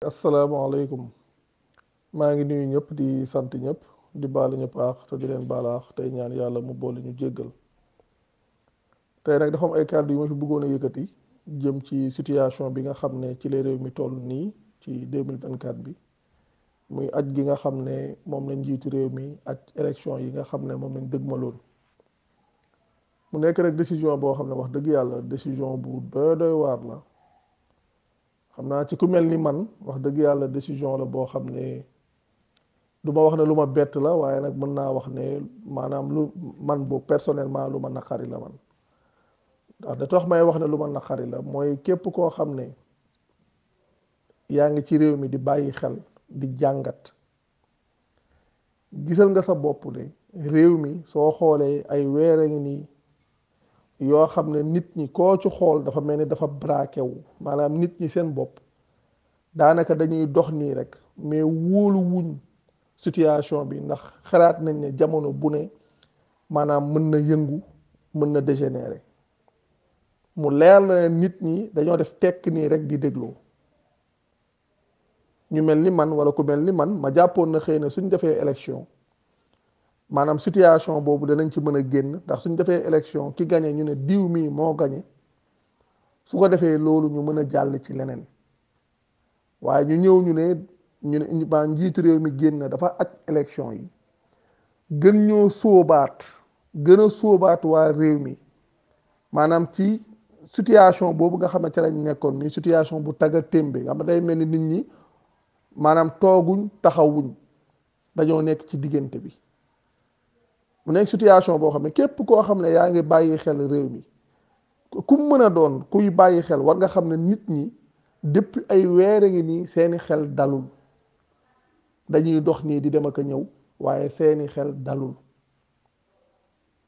asalaamaaleykum. maa ngi nuyu ñëpp di sant ñëpp di baalu ñëpp aax te di leen baal aax tey ñaan yàlla mu boole ñu jéggal. tey nag dafa am ay kàddu yu ma fi bëggoon a yëkkati jëm ci situation bi nga xam ne ci la réew mi toll nii ci 2024 bi muy aj gi nga xam ne moom lañ jiitu réew mi ak élection yi nga xam ne moom lañ dëgmaloon. mu nekk rek décision boo xam ne wax dëgg yàlla décision bu doy waar la. xam naa ci ku mel ni man wax dëgg yàlla décision la boo xam ne du ma wax ne lu ma bett la waaye nag mën naa wax ne maanaam lu man boobu personnellement lu ma naqari la man. ndax da tax may wax ne lu ma naqari la mooy képp koo xam ne yaa ngi ci réew mi di bàyyi xel di jàngat gisal nga sa bopp ne réew mi soo xoolee ay weer a ngi nii yoo xam ne nit ñi koo ci xool dafa mel ni dafa braqué wu maanaam nit ñi seen bopp daanaka dañuy dox nii rek mais wóolu wuñ situation bi ndax xalaat nañ ne jamono bu ne maanaam mën na yëngu mën na dégénérer mu leer la ne nit ñi dañoo def tekk nii rek di dégloo ñu mel ni man wala ku mel ni man ma jàppoon na xëy na suñ defee élection maanaam situation boobu danañ ci mën a génn ndax suñ defee élection ki gañe ñu ne diw mii moo gañe su ko defee loolu ñu mën a jàll ci leneen waaye ñu ñëw ñu ne ba njiitu réew mi génn dafa aj élection yi gën ñoo sóobaat gën a sóobaat waa réew mi maanaam ci situation boobu nga xam ne ca lañ nekkoon mi situation bu tagga témbe nga xam ne day mel ni nit ñi maanaam tooguñ taxawuñ dañoo nekk ci diggante bi mu nekk situation boo xam ne képp koo xam ne yaa ngi bàyyi xel réew mi ku mën a doon kuy bàyyi xel war nga xam ne nit ñi depuis ay weer a ngi nii seeni xel dalul dañuy dox nii di dem ak a ñëw waaye seeni xel dalul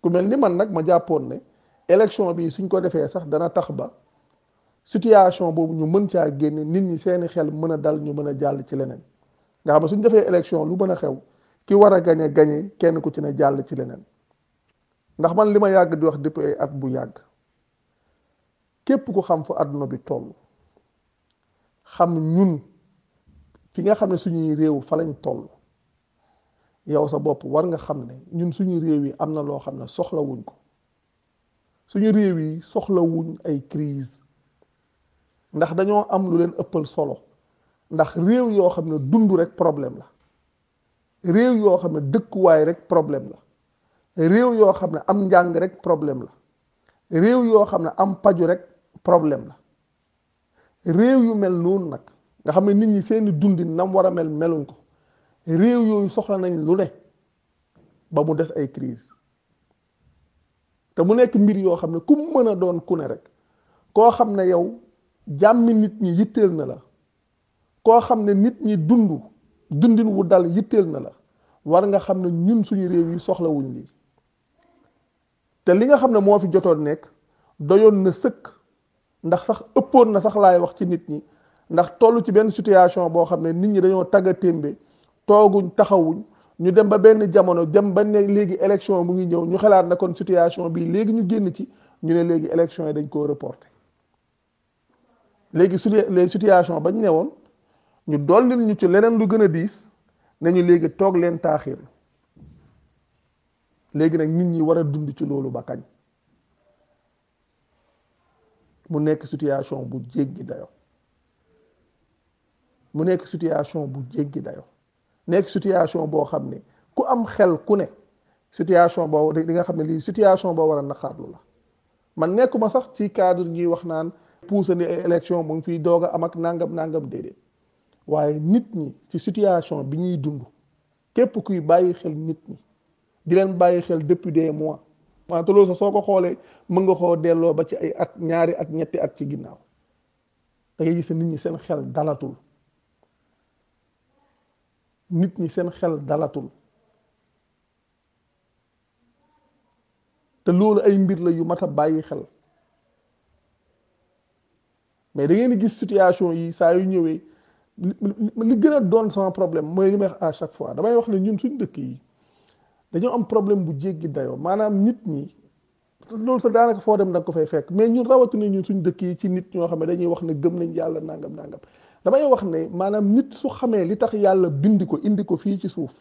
ku mel ni man nag ma jàppoon ne élection bi suñ ko defee sax dana tax ba situation boobu ñu mën caa génne nit ñi seeni xel mën a dal ñu mën a jàll ci leneen nga xam ne suñ defee élection lu mën a xew ki war a gañe gañe kenn ku ci ne jàll ci leneen ndax man li ma yàgg di wax depuis ay at bu yàgg képp ku xam fu àdduna bi toll xam ñun fi nga xam ne suñuy réew fa lañ toll yow sa bopp war nga xam ne ñun suñu réew yi am na loo xam ne soxlawuñ ko suñu réew yi soxlawuñ ay crise ndax dañoo am lu leen ëppal solo ndax réew yoo xam ne dund rek problème la réew yoo xam ne dëkkuwaay rek problème la réew yoo xam ne am njàng rek problème la réew yoo xam ne am paju rek problème la réew yu mel noonu nag nga xam ne nit ñi seeni dundin nam war a mel meluñ ko réew yooyu soxla nañ lu ne ba mu des ay crise te mu nekk mbir yoo xam ne ku mën a doon ku ne rek koo xam ne yow jàmmi nit ñi yitteel na la koo xam ne nit ñi dundin wu dal yitteel na la war nga xam ne ñun suñu réew yi soxlawuñ lii te li nga xam ne moo fi jotoon nekk doyoon na sëkk ndax sax ëppoon na sax laay wax ci nit ñi ndax toll ci benn situation boo xam ne nit ñi dañoo tagga témbe tooguñ taxawuñ ñu dem ba benn jamono dem ba ne léegi élection mu ngi ñëw ñu xalaat na kon situation bii léegi ñu génn ci ñu ne léegi élection yi dañ koo reporté léegi su les situation bañ ne woon ñu dolli ñu ci leneen lu gën a diis nañu léegi toog leen taaxir léegi nag nit ñi war a dund ci loolu ba kañ mu nekk situation bu jéggi dayo mu nekk situation bu jéggi dayo nekk situation boo xam ne ku am xel ku ne situation boo di nga xam ne lii situation boo war a naqarlu la man nekkuma sax ci cadre ñuy wax naan puusandi ay élection mu ngi fiy doog a am ak nangam déedéet waaye nit ñi ci situation bi ñuy dund képp kuy bàyyi xel nit ñi di leen bàyyi xel depuis des mois wante loolu sax soo ko xoolee mën nga koo delloo ba ci ay at ñaari at ñetti at ci ginnaaw da ngay gis nit ñi seen xel dalatul nit ñi seen xel dalatul te loolu ay mbir la yu mat a bàyyi xel mais da ngeen di gis situation yi saa yu ñëwee li gën a doon sama problème mooy li may wax à chaque fois damay wax ne ñun suñ dëkk yi dañoo am problème bu jéggi dayoo maanaam nit ñi loolu sax daanaka foo dem da nga ko fay fekk mais ñun rawatina ñun suñ dëkk yi ci nit ñoo xam ne dañuy wax ne gëm nañ yàlla nangam damay wax ne maanaam nit su xamee li tax yàlla bindi ko indi ko fii ci suuf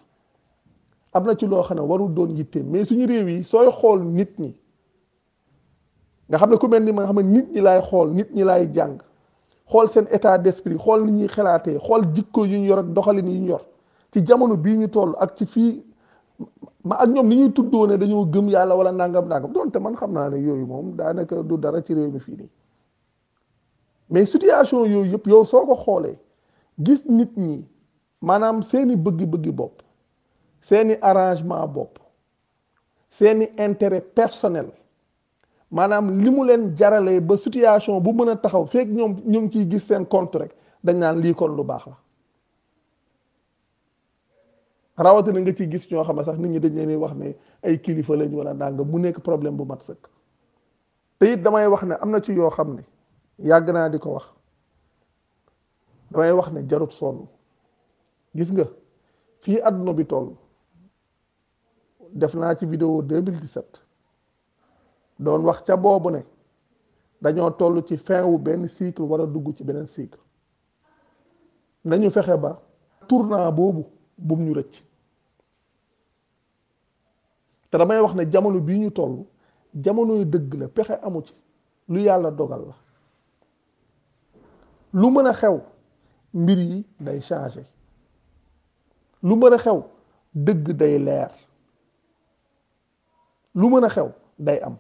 am na ci loo xam ne warul doon yitte mais suñu réew yi sooy xool nit ñi nga xam ne ku mel ni ma nga xam ne nit ñi laay xool nit ñi laay jàng xool seen état d'esprit xool nit ñuy xalaatee xool jikko yu ñu yor ak doxalin yu ñu yor ci jamono bii ñu toll ak ci fii ma ak ñoom ni ñuy tuddoo ne dañoo gëm yàlla wala nangam doonte man xam naa ne yooyu moom daanaka du dara ci réew mi fii nii mais situation yooyu yëpp yow soo ko xoolee gis nit ñi maanaam seeni bëggi-bëggi bopp seeni arrangement bopp seeni intérêt personnel maanaam li mu leen jaralee ba situation bu mën a taxaw fekk ñoom ñu ngi ciy gis seen compte rek dañ naan lii kon lu baax la rawatina nga ciy gis ñoo xam ne sax nit ñi dañ leen wax ne ay kilifa lañ wala nanga mu nekk problème bu mat sëkk te it damay wax ne am na ci yoo xam ne yàgg naa di ko wax damay wax ne jarut sonn gis nga fii àdduna bi toll def naa ci vidéo 2017 doon wax ca boobu ne dañoo toll ci fin wu benn cycle war a dugg ci beneen cycle nañu fexe ba tournant boobu bum ñu rëcc te damay wax ne jamono bii ñu toll jamonoy dëgg la pexe amu ci lu yàlla dogal la lu mën a xew mbir yi day changer lu mën a xew dëgg day leer lu mën a xew day am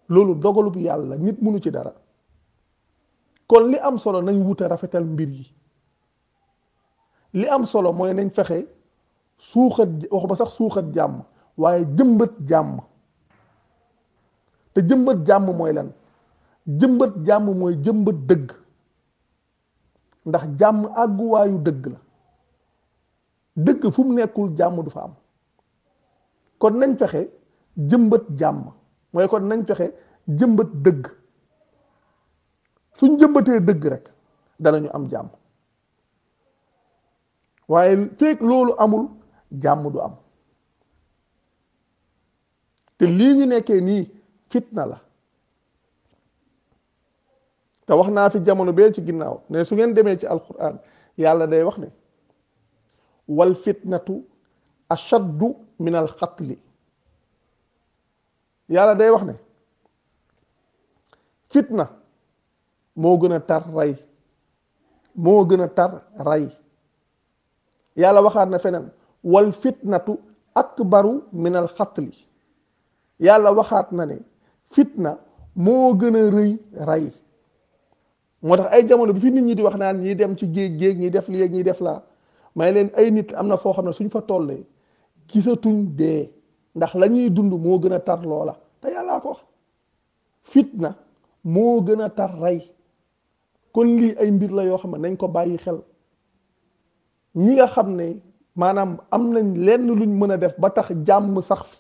loolu dogalub yàlla nit mënu ci dara kon li am solo nañ wute rafetal mbir yi li am solo mooy nañ fexe suuxat waxuma sax suuxat jàmm waaye jëmbat jàmm te jëmbat jàmm mooy lan jëmbat jàmm mooy jëmbat dëgg ndax jàmm àgguwaayu dëgg la dëgg fu mu nekkul jàmm du fa am kon nañ fexe jëmbat jàmm mooy kon nañ fexe jëmbat dëgg suñ jëmbatee dëgg rek danañu am jàmm waaye fekk loolu amul jàmm du am te lii ñu nekkee nii fitna la te wax naa fi jamono bee ci ginnaaw ne su ngeen demee ci alquran yàlla day wax ne wal fitnatu ashaddu min al xatli yàlla day wax ne fitna moo gën a tar rey moo gën a tar rey yàlla waxaat na feneen wal fitnatu akbaru min al xatli yàlla waxaat na ne fitna moo gën a rëy rey moo tax ay jamono bi fi nit ñi di wax naan ñi dem ci géej ñi def lii ñi def laa may leen ay nit am na foo xam ne suñ fa tollee gisatuñ dee ndax la ñuy dund moo gën a tar loola te yàllaa ko wax fitna moo gën a tar rey kon lii ay mbir la yoo xam ne nañ ko bàyyi xel ñi nga xam ne maanaam am nañ lenn luñ mën a def ba tax jàmm sax fi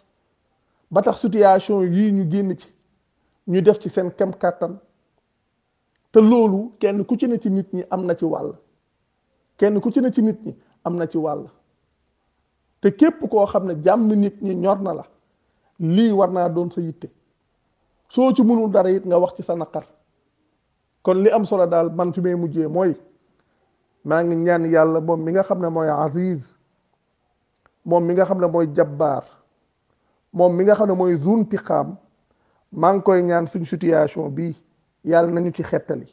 ba tax situation yii ñu génn ci ñu def ci seen kem kàttan te loolu kenn ku ci ne ci nit ñi am na ci wàll kenn ku ci ne ci nit ñi am na ci wàll te képp koo xam ne jàmm nit ñi ñor na la lii war naa doon sa yitte soo ci mënul dara it nga wax ci sa naqar kon li am solo daal man fi may mujjee mooy maa ngi ñaan yàlla moom mi nga xam ne mooy aziz moom mi nga xam ne mooy jabbaar moom mi nga xam ne mooy zuntiqaam maa ngi koy ñaan suñ situation bii yàlla nañu ci xettali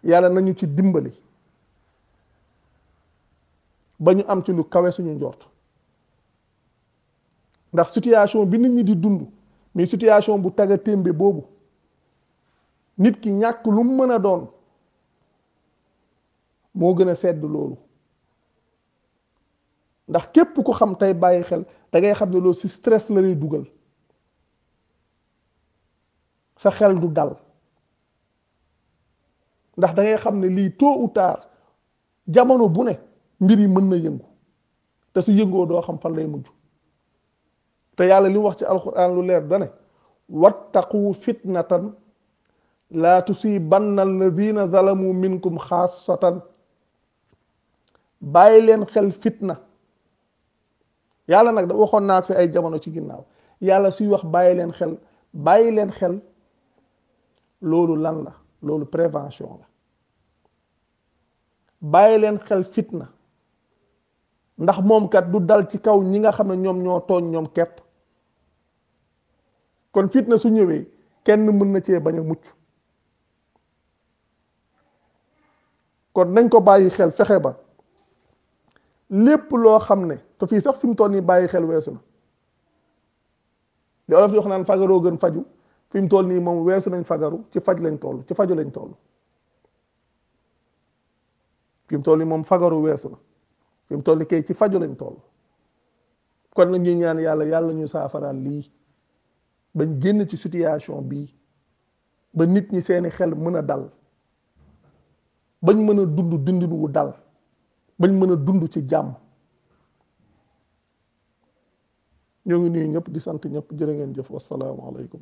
yàlla nañu ci dimbali ba ñu am ci lu kawe suñu njort ndax situation bi nit ñi di dund mais situation bu taga témbe boobu nit ki ñàkk lu mu mën a doon moo gën a sedd loolu ndax képp ku xam tey bàyyi xel da ngay xam ne loolu ci stress la lay dugal sa xel du dal ndax da ngay xam ne lii tôt ou tard jamono bu ne mbir yi mën na yëngu te su yëngoo doo xam fan lay mujj te yàlla li mu wax ci alquran lu leer dane wattaqu fitnatan laa tusibanna alladina zalamu minkum xaasatan bàyyi leen xel fitna yàlla nag da waxoon naa fi ay jamono ci ginnaaw yàlla suy wax bàyyi leen xel loolu lan la loolu prévention la. bàyyi leen xel fitna ndax moom kat du dal ci kaw ñi nga xam ne ñoom ñoo tooñ ñoom képp. kon fitna su ñëwee kenn mën na cee bañ a mucc. kon nañ ko bàyyi xel fexe ba lépp loo xam ne te fii sax fi mu toll nii bàyyi xel weesu na li olof di wax naan fagaroo gën faju fi mu toll nii moom weesu nañ fagaru ci faj lañ toll ci faju lañ toll. fi mu toll nii moom fagaru weesu na fi mu toll nii kay ci faju lañ toll. kon nag ñuy ñaan yàlla yàlla ñu saafaraal lii bañ génn ci situation bii ba nit ñi seeni xel mën a dal bañ mën a dund dundin wu dal bañ mën a dund ci jàmm. ñoo ngi nuyu ñëpp di sant ñëpp jërë ngeen jëf wassalaamu aleykum.